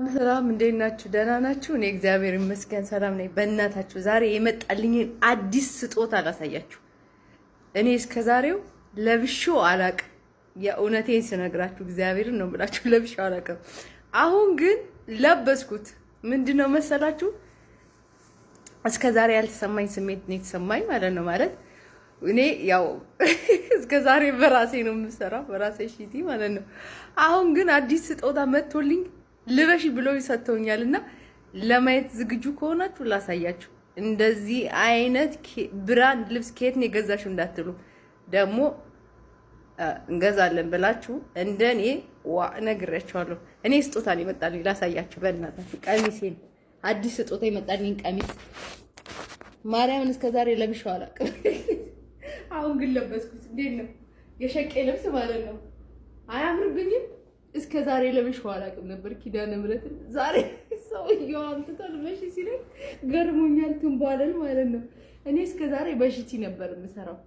ሰላም፣ እንዴት ናችሁ? ደህና ናችሁ? እኔ እግዚአብሔር ይመስገን ሰላም ነኝ። በእናታችሁ ዛሬ የመጣልኝን አዲስ ስጦታ አላሳያችሁ። እኔ እስከ ዛሬው ለብሼው አላቅም። የእውነቴን ስነግራችሁ እግዚአብሔርን ነው ብላችሁ ለብሼው አላቅም። አሁን ግን ለበስኩት። ምንድን ነው መሰላችሁ? እስከ ዛሬ ያልተሰማኝ ስሜት ነው የተሰማኝ ማለት ነው። ማለት እኔ ያው እስከ ዛሬ በራሴ ነው የምሰራው፣ በራሴ ሺቲ ማለት ነው። አሁን ግን አዲስ ስጦታ መጥቶልኝ ልበሽ ብለው ሰጥተውኛል እና ለማየት ዝግጁ ከሆናችሁ ላሳያችሁ። እንደዚህ አይነት brand ልብስ ከየት ነው የገዛሽው እንዳትሉ ደግሞ እንገዛለን ብላችሁ እንደኔ ዋ እነግራችኋለሁ። እኔ ስጦታ ነው የመጣልኝ፣ ላሳያችሁ። በእናታችሁ ቀሚሴን፣ አዲስ ስጦታ የመጣልኝ ቀሚስ ማርያምን እስከ ዛሬ ለብሼው አላውቅም። አሁን ግን ለበስኩት። እንዴት ነው? የሸቄ ልብስ ማለት ነው። አያምርብኝም? እስከ ዛሬ ለብሼው አላውቅም ነበር። ኪዳነ ምሕረትን ዛሬ ሰውየው አምጥቶ ልበሽ ሲለኝ ገርሞኛል። ትንቧለል ማለት ነው። እኔ እስከ ዛሬ በሽቲ ነበር የምሰራው።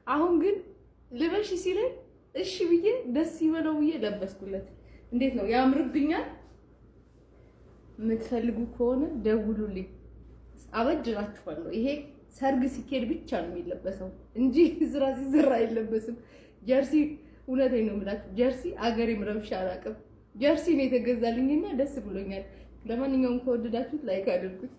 አሁን ግን ልበሽ ሲለኝ እሺ ብዬ ደስ ይበለው ብዬ ለበስኩለት። እንዴት ነው? ያምርብኛል? የምትፈልጉ ከሆነ ደውሉልኝ፣ አበድራችኋለሁ። ይሄ ሰርግ ሲኬድ ብቻ ነው የሚለበሰው እንጂ ስራ ሲሰራ አይለበስም። ጀርሲ፣ እውነቴን ነው የምላችሁ፣ ጀርሲ አገሬም ለብሼ አላውቅም። ጀርሲ ነው የተገዛልኝና ደስ ብሎኛል። ለማንኛውም ከወደዳችሁት like አድርጉት።